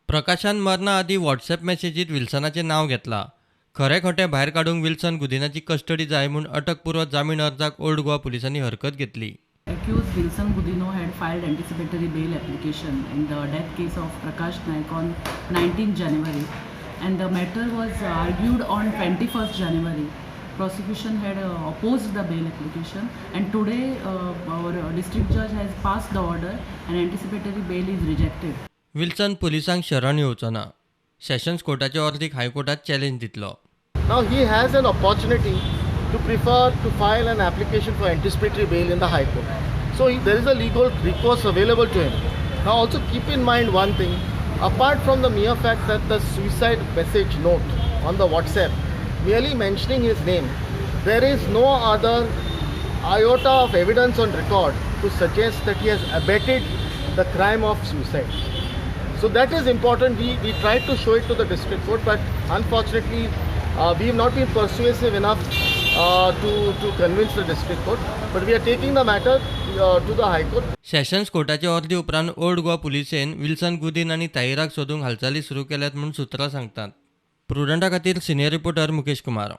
प्रकाशान मरणा आदीं व्हॉट्सॲप मॅसेजीत विल्सनाचें नांव घेतलां. खरें खोटें भायर काडूंक विल्सन गुदिनाची कस्टडी जाय म्हूण अटकपूर्व जामीन अर्जाक ओल्ड गोवा पुलिसांनी हरकत घेतली. Accused Wilson Godinho had filed anticipatory bail application in the death case of Prakash Naik on 19 January, and the matter was argued on 21st January. Prosecution had opposed the bail application, and today our district judge has passed the order and anticipatory bail is rejected. Wilson पुलिसांक शरण येवचो ना. Sessions कोर्टाचे ऑर्दीक हायकोर्टात challenge दितलो. Now he has an opportunity to prefer to file an application for anticipatory bail in the High Court. So there is a legal recourse available to him. Now also keep in mind one thing, apart from the mere fact that the suicide message note on the WhatsApp merely mentioning his name, there is no other iota of evidence on record to suggest that he has abetted the crime of suicide. So that is important. We tried to show it to the district court, but unfortunately, we have not been persuasive enough to convince the district court. But we are taking the matter to the High Court. Sessions कोर्टाचे ऑर्दी उपरांत old Goa पुलिसेन Wilson Godinho आनी ताहिराक सोदूंक हालचाली सुरू केल्यात म्हूण सुत्रां सांगतात. प्रुडंटा खातीर सिनियर रिपोर्टर मुकेश कुमार.